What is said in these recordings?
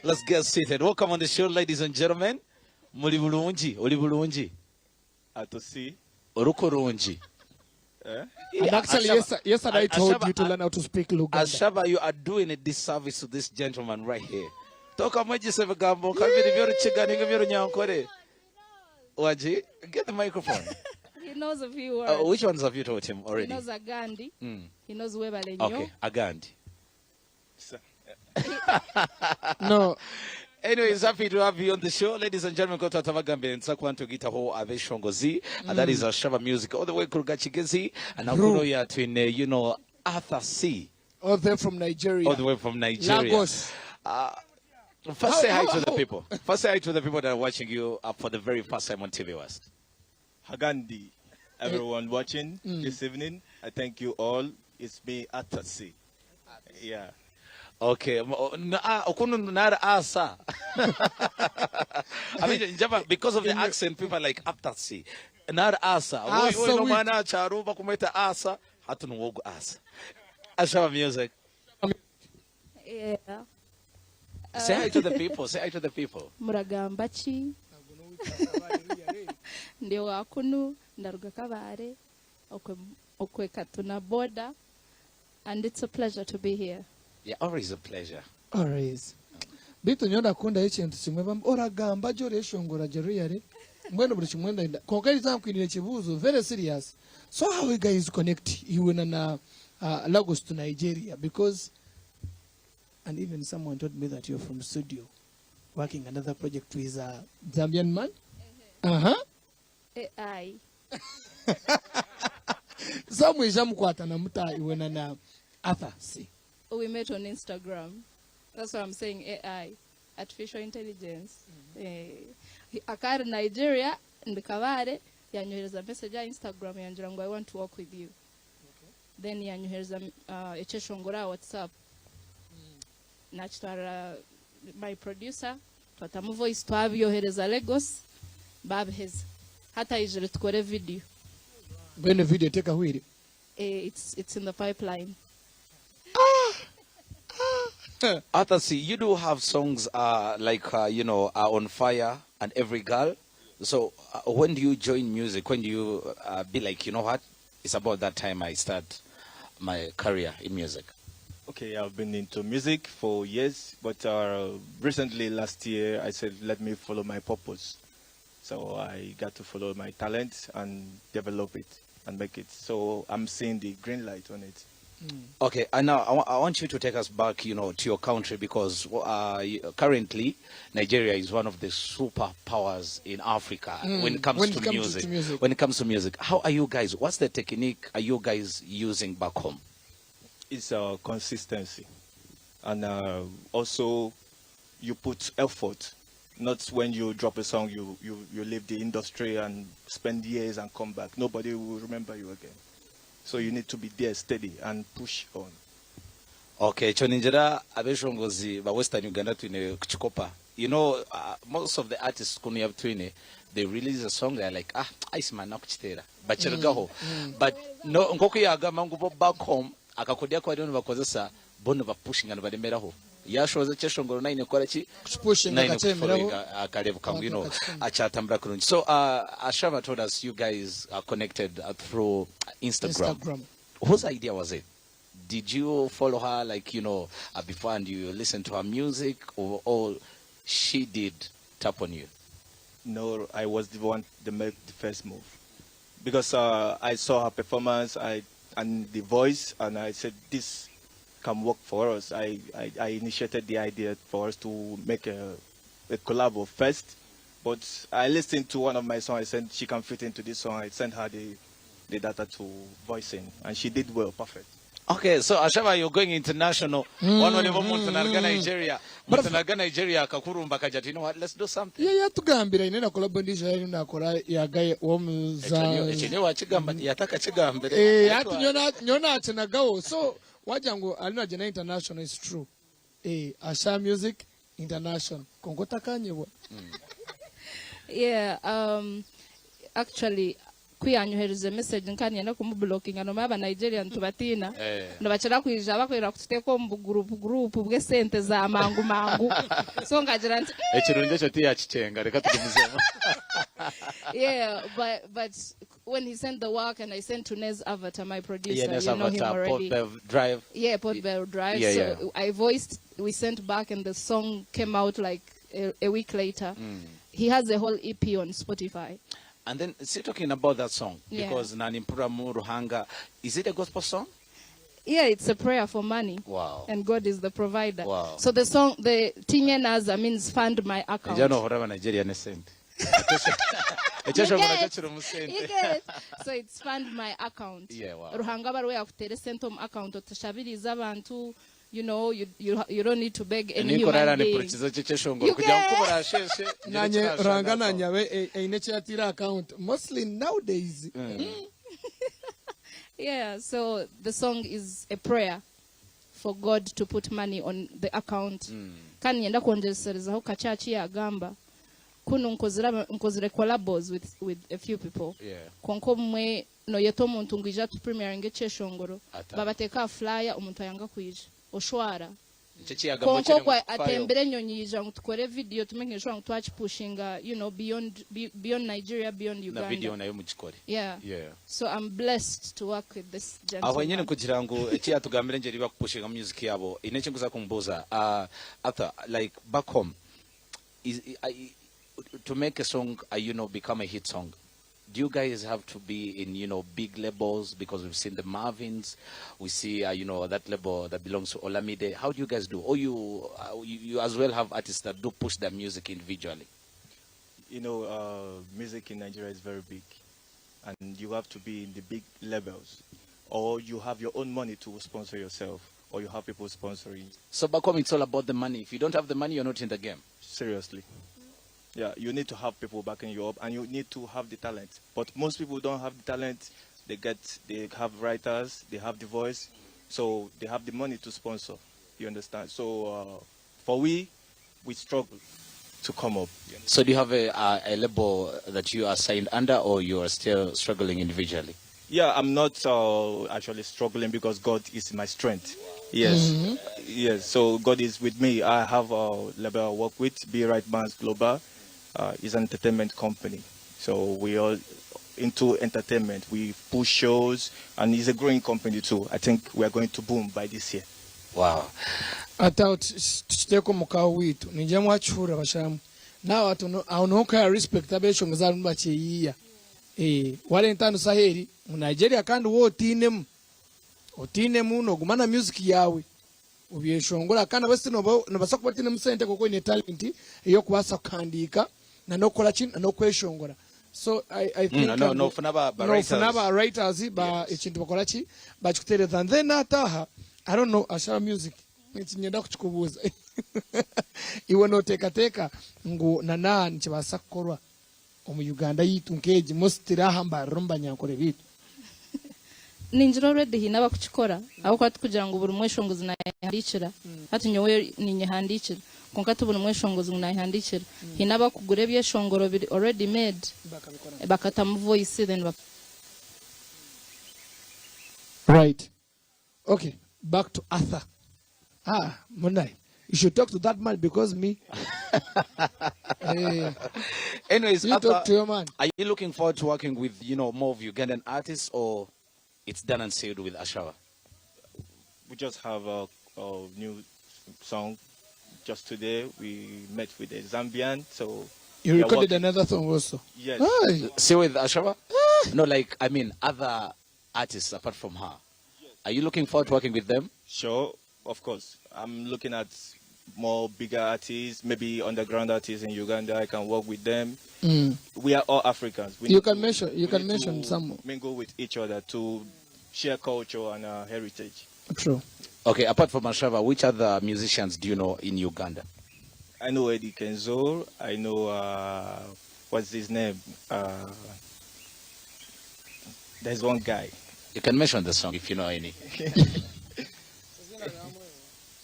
Let's get seated. Welcome on the show, ladies and gentlemen. Muri bulungi, ori bulungi. Atosi. Ori kurungi. Eh? And actually, yesterday I told you to learn how to speak Luganda. Ashaba, you are doing a disservice to this gentleman right here. Toka mwegyesa ebigambo nka biri by'orukiga ninga eby'orunyankore. Waji, get the microphone. He knows a few words. Which ones have you taught him He already? knows Agandi. He knows Webale nnyo. Okay, Agandi. No. Anyways, happy to have you on the show. Ladies and gentlemen, kota tabagambire nsakuba ntugitaho abeshongozi. And that is Ashaba Music all the way kuruga Kigezi. And now Bro. kuno ya twine, Arthur C. All the way from Nigeria. All the way from Nigeria. Lagos. First say hi to the How- people. First say hi to the people that are watching you for the very first time on TV West. Hagandi, everyone watching this evening, I thank you all. It's me, Atasi. Yeah. Okay. Okunu nara asa. I mean, Njaba, because of the accent, people are like Arthur C. Nara asa. Asa Oi, oi, no mwana charuba kumweta asa. Hatu nuwogu asa. Ashaba Music. Yeah. Say hi to the people. Say hi to the people. Muragamba ki? Ndi wa kunu ndaruga Kabare okwe Katuna border, and it's a pleasure to be here. Yeah, always a pleasure. Always. Bitu nyowe ndakunda ekintu kimwe oragamba gye oreshongora gye ruyare mbwenu buri kimwe ndenda kwonka eriza nkwinire ekibuuzo very serious. So how you guys connect iwe na Lagos to Nigeria? Because and even someone told me that you're from studio working another project with a Zambian man. AI. So mwija mukwatana muta iwe na Arthur C? We met on Instagram. That's what I'm saying, AI, artificial intelligence. Akari Nigeria, ndi Kabare, yanyohereza message ya Instagram yangira ngo "I want to work with you." Then yanyohereza ekyeshongora WhatsApp. Nakitwara my producer, twatamu voice, twabyohereza Lagos, babiheza. Hatayijire tukore video. Mbwenu video tekahwire? It's in the pipeline. Arthur C, you do have songs like On Fire and Every Girl. So when do you join music? When do you be like, "You know what? It's about that time I start my career in music"? Okay, I've been into music for years, but recently, last year, I said, "Let me follow my purpose." So I got to follow my talent and develop it and make it. So I'm seeing the green light on it. Okay, and now I want you to take us back to your country because currently Nigeria is one of the superpowers in Africa when it comes When to it comes music. to music. When it comes to music, how are you guys? What's the technique are you guys using back home? It's consistency, and also you put effort. Not when you drop a song, you leave the industry and spend years and come back. Nobody will remember you again. So you need to be there steady and push on. Okay, ekyo ningira abeshongozi ba Western Uganda twine kukikopa. Most of the artists kunu ya twine, they release a song, they're like, "Ah, Iceman nakukiteera." Bakirugaho. But no, nkoku yagamba ngu bo back home akakodya ko bariyo nibakozesa bo nibapushinga nibaremeraho. Yashoza kyeshongoro naine kukora ki? Kupushinga Naine akakyemeraho. kufollowinga akarebuka ngu Abantu bakakikunda. akyatambura kurungi. So Ashaba told us you guys are connected through Instagram. Instagram. Whose idea was it? Did you follow her before and you listened to her music, or she did tap on you? No, I was the one to make the first move. Because I saw her performance and the voice, and I said, "This can work for us." I initiated the idea for us to make a collab first. But I listened to one of my songs. I said, "She can fit into this song." I sent her the data to voicing, and she did well, perfect. Okay, so Ashaba, you're going international. Wano nibo muntu naruga Nigeria. But Muntu naruga Nigeria akakurumba akaja ati, "You know what, let's do something." Ye yatugambira ine nakola bondisha yari nakora yagaye womuza. Ekyo niyo wakigamba yataka kigambire. Ati nyona akinagawo so wagira ngu ali nagenda international is true. Asha Music international konko takanyibwa. Yeah, actually Ku yanyoherize message nka niinyenda kumubulokinga nomanya aba Nigeria nitubatiina Eh. nibakira kwija bakwenda kututeeka omu bugurupu gurupu bw'esente za mangu mangu so nkagira nti "Mm, Ekirungi ekyo tiyakikyenga reka tugumizemu. yeah but but when he sent the work and I sent to Nez Avatar my producer Yeah, Nez you know him Avatar, already Port Bell Drive. Yeah, Port Bell Drive. Yeah, so yeah. I voiced, we sent back, and the song came out like a week later. He has a whole EP on Spotify. And then still talking about that song Yeah. because Nanimpuramu Ruhanga, is it a gospel song? Yeah, it's a prayer for money. Wow. And God is the provider. Wow. So the song, the Tinyenaza means fund my account. Ejja nohora aba Nigeria ne sente. Ekyeshongoro You nakyo get- kirimu sente. You get? So it's fund my account. Yeah, wow. Ruhanga baruwe yakutere sente omu account otashabiriza abantu. You know, you don't need to beg any Ninkora human era being. nipurikiza ekyo ekyeshongoro You kugira ngu get- kuburasheshe nanye Ruhanga nanyabe eine eki yataire aha account mostly nowadays. Yeah, so the song is a prayer for God to put money on the account. Kandi niinyenda kwongyeserezaho kakye aha ki yaagamba. Kunu nkozire aba- nkozire collabos with a few people. Kwonka obumwe nooyeta omuntu ngu ija tupremieringe ekyeshongoro, Ata. babateeka aha flyer omuntu ayanga kwija. Oshwara. Nikyo eki yaagamba Kwonka kiri ogwo ngu tufayo. atembire enyonyi yaija ngu tukore video tumakinge sure ngu twakipushinga you know, beyond Nigeria, beyond Na Uganda. video nayo mugikore. Yeah. So I'm blessed to work with this Aho henyine gentleman. kugira ngu eki yatugambire ngyeri bakupushinga music yabo ine eki nkuza kumubuuza Arthur, like back home is, to make a song you know become a hit song do you guys have to be in you know big labels because we've seen the Marvins we see you know that label that belongs to Olamide how do you guys do or you as well have artists that do push their music individually? You know, music in Nigeria is very big, and you have to be in the big labels, or you have your own money to sponsor yourself, or you have people sponsoring. So back home, it's all about the money. If you don't have the money, you're not in the game. Seriously. Yeah, you need to have people backing you up, and you need to have the talent. But most people don't have the talent. They have writers, they have the voice, so they have the money to sponsor. You understand? So for we struggle to come up. So do you have a label that you are signed under, or you are still struggling individually? Yeah, I'm not actually struggling because God is my strength. Yes. Yes. So God is with me. I have a label I work with, Be Right Bands Global. It's an entertainment company. So we are into entertainment. We push shows, and it's a growing company too. I think we are going to boom by this year. Wow. Ati aho tukiteeka omu kaho waitu ningira mwakihurira bashamwe nawe ati aho niho nka respect abeshongozi abarimu bakyeyiiya eh wareeta entaaniso aheeri mu Nigeria kandi waaba otiinemu otiinemu nooguma na music yaawe obyeshongora kandi abasiti nobaasa kuba otiinemu sente kwonka oine talent ey'okubaasa kuhandiika na n'okukora ki na n'okweshongora so I think No, nofuna ba nofuna writers. ba writers ba ekintu bakora ki bakikuteereza and then ataaha I don't know ashaba music eki niinyenda kukikubuuza iwe nooteekateeka ngu na naaha nikibaasa kukorwa omu Uganda yaitu nk'egi mostly aha Mbarara omu banyankore baitu. Ningira already haine abakukikora ahabw'okuba tikugira ngu buri mweshongozi nayehandiikira. Hati nyowe ninyehandiikira kwonka ti buri mweshongozi ngu nayehandiikira. Haine abakugura ebyeshongoro biri already made bakatamu voice then bak Right. Okay, back to Arthur. Ah, Munai. You should talk to that man because me. Anyways, You Arthur, talk to your man. Are you looking forward to working with more of Ugandan artists, or it's done and sealed with Ashava? We just have a new song. Just today, we met with a Zambian. So You we are recorded working. another song also. Yes. Aye. Still with Ashava? No, like, I mean, other artists apart from her. Are you looking forward to working with them? Sure, of course. I'm looking at more bigger artists, maybe underground artists in Uganda. I can work with them. We are all Africans. We You need can to mention, you we can need mention to some. mingle with each other to share culture and heritage. True. Okay, apart from Ashava, which other musicians do you know in Uganda? I know Eddie Kenzo. I know, what's his name? There's one guy. You can mention the song if you know any.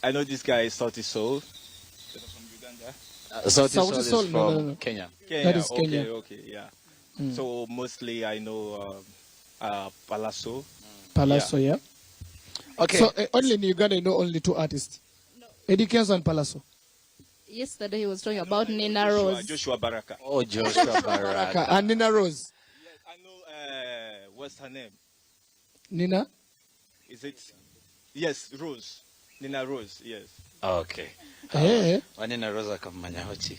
I know this guy is Sauti Sol. From Uganda. Sauti Sauti Sol is Sol, no, from no, no. Kenya. Kenya. That is Okay, Kenya. okay, yeah. So mostly I know Pallaso. Pallaso, yeah. Okay. So only in Uganda you know only two artists. Eddy Kenzo and Pallaso. Yesterday he was talking about Nina Joshua, Rose. Joshua Baraka. Oh, Joshua Baraka. And Nina Rose. Yes, I know. What's her name? Nina? Is it? Yes, Rose. Nina Rose, yes. Okay. Eh. Nina Rose akamumanyaho ki?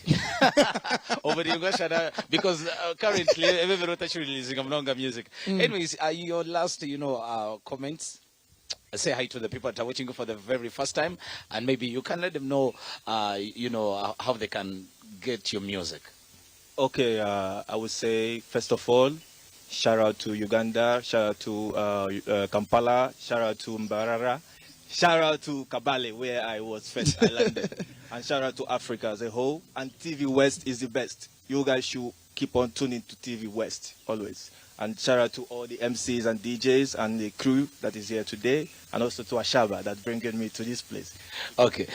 Oburingwa shana because currently everyone releasing munonga music. Anyways, your last comments. Say hi to the people that are watching you for the very first time, and maybe you can let them know how they can get your music. Okay, I would say, first of all, shout out to Uganda, shout out to Kampala, shout out to Mbarara, shout out to Kabale, where I was first, I landed, and shout out to Africa as a whole. And TV West is the best. You guys should keep on tuning to TV West, always. And shout out to all the MCs and DJs and the crew that is here today, and also to Ashaba that bringing me to this place. Okay.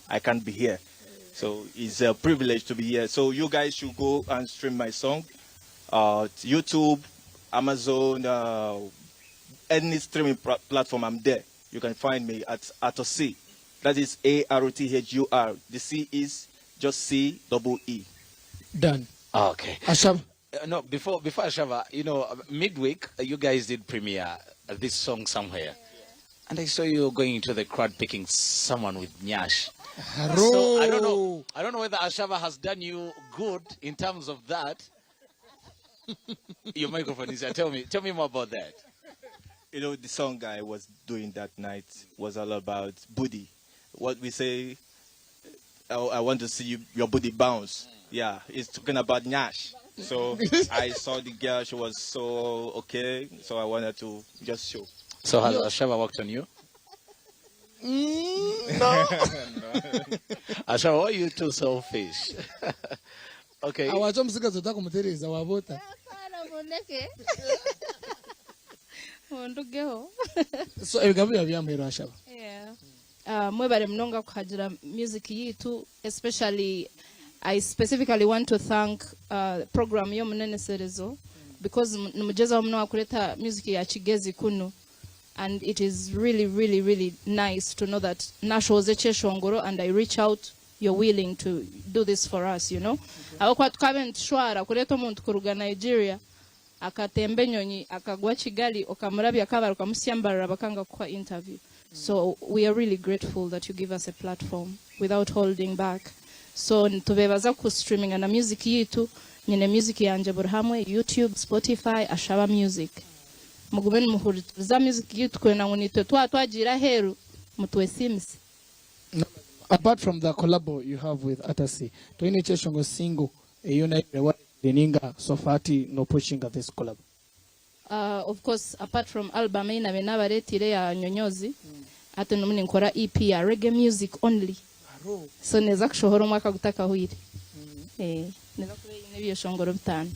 I can't be here. So it's a privilege to be here. So you guys should go and stream my song. YouTube, Amazon, any streaming platform, I'm there. You can find me at Arthur C. That is A-R-T-H-U-R. The C is just C double E. Done. Okay. Ashaba. No, before Ashaba, midweek, you guys did premiere this song somewhere. And I saw you going into the crowd picking someone with nyash. So I don't know whether Ashaba has done you good in terms of that. Your microphone is here. Tell me more about that. The song I was doing that night was all about booty. What we say, I want to see your booty bounce. Yeah, it's talking about nyash. So I saw the girl, she was so okay. So I wanted to just show. So has Ashaba worked on you? No. Ashaba, why are you too selfish? Okay. Awacho musigazi otakumutereeza wabota. Mundugeho. So ebigambo byawe byamuheerwa Ashaba. Yeah. Mwebale munonga kuhagira music yitu, especially I specifically want to thank program y'omuneneserezo because nimugyezaho muno akureta music ya Kigezi kuno, and it is really, really, really nice to know that nashoze kyeshongoro and I reach out, you're willing to do this for us, you know. Aho tukabe nitushwara kureta omuntu kuruga Nigeria akatemba enyonyi akagwa Kigali okamurabya akabara okamusyambarira bakanga kukuha interview. So we are really grateful that you give us a platform without holding back. So tubebaza ku streaming na music yitu, nyine music yanje buri hamwe, YouTube, Spotify, Ashaba Music. Mugume nimuhuririza music yitu kwena ngu nitwe twagira aheeru mutwesimise. Apart from the collabo you have with Arthur C, toine kyeshongo single eyo nayo ninga so far no pushing this collab. Of course, apart from album ina benabaretire ya Nyonyozi, ate nomuni nkora EP ya reggae music only. So neza kushohora omwaka gutakahwire. Neza kuba eine ebyeshongoro 5.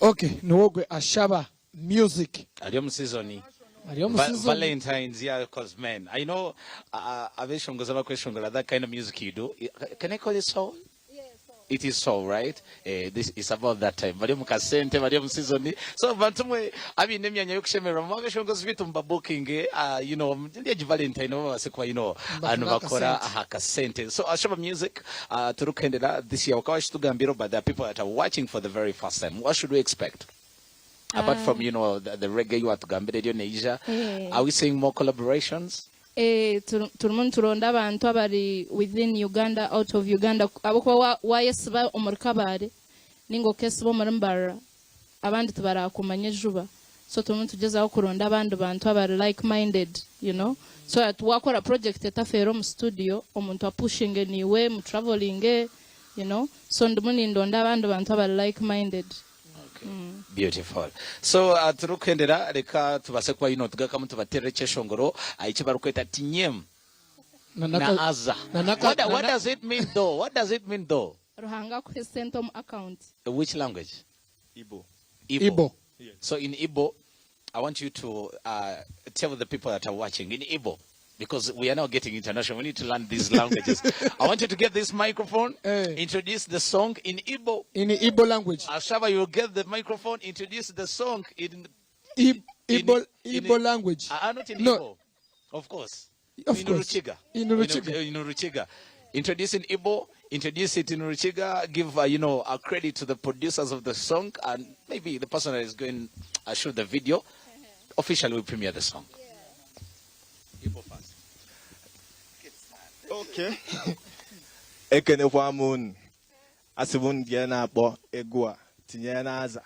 Okay, niwogwe Ashaba Music. Ari omu season. Ari omu season. Valentine's, yeah, because man, I know, abeshongoza bakweshongora that kind of music you do. Can I call it soul? It is so, right? This is about that time. Bari mu kasente, bari mu season. So bantu mwe abine emyanya yokushemerera mu abeshongozi bitu mba booking, ndiye Valentine baba basekwa, Bafuna anu bakora akasente. aha kasente. So Ashaba Music, turukendera this year wakawashitugambiro, but there are people that are watching for the very first time. What should we expect? Apart from, the reggae you are tugambire radio Neija, are we seeing more collaborations? Turimu nituronda abantu abari within Uganda, out of Uganda, ahabw'okuba wayesiba omuri Kabale ninga okesiba omuri Mbarara, abandi tibarakumanya ejuba. So turimu nitugyezaho kuronda abandi bantu abari like-minded, so that wakora project etafeera omu studio, omuntu apushinge niiwe, mutravelinge, so ndimu nindonda abandi bantu abari like-minded. Beautiful. So turukendera reka tubase kuba tugakamu tubaterere kyeshongoro eki barikweta tinyem na aza. What does it mean though? What does it mean though? Ruhanga kuhe sente omu account. Which language? Igbo. Igbo. Igbo. Yes. So in Igbo, I want you to tell the people that are watching in Igbo. Because we are now getting international. We need to learn these languages. I want you to get this microphone, Eh. introduce the song in Igbo. In Igbo language. Ashaba, you will get the microphone, introduce the song in I- in- Igbo, in- Igbo language. Not in No. Igbo, of course. Of in course. Ruchiga. In Ruchiga. In Ruchiga. Introduce in Igbo, introduce it in Ruchiga, give a credit to the producers of the song and maybe the person that is going to shoot the video. Officially, we premiere the song. Igbo first. Okay. Ekenekwa m unu. Asị m ndị na-akpọ egwu a tinye ya n'aza.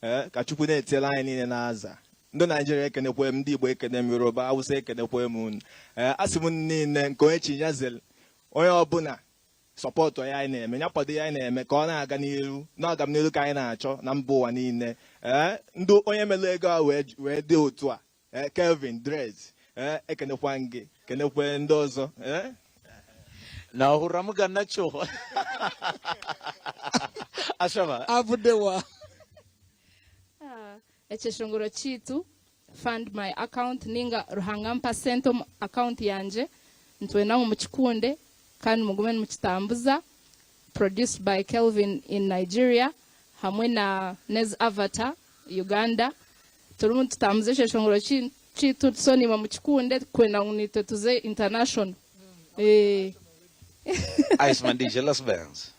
Ee, ka Chukwu na-etiela anyị niile n'aza. Ndị Naijiria ekenekwe m, ndị Igbo ekene m, Yoruba, Hausa ekenekwe m unu. Ee, asị m niile nke onye chi ya zere, onye ọbụla support ya anyị na-eme, ya kwado ya anyị na-eme ka ọ na-aga n'iru na-aga n'iru ka anyị na-achọ na mba ụwa niile. Ee, ndị onye mere ego a wee wee dị otu a, ee, Kelvin Dres, ee, ekenekwa m gị, kenekwe ndị ọzọ, ee. Na huramuga nacho. Ashaba. Avuddewa. Ah, ekyeshongoro kiitu fund my account ninga Ruhanga mpa sente omu account yangye, nitwenda ngu mukikunde kandi mugume nimukitambuza, produced by Kelvin in Nigeria hamwe na Nez Avatar Uganda. Turimu nitutambuza ekyeshongoro kiitu, so nimwe mukikunde kwenda ngu nitwe tuze international. Iceman DJ, let's bounce.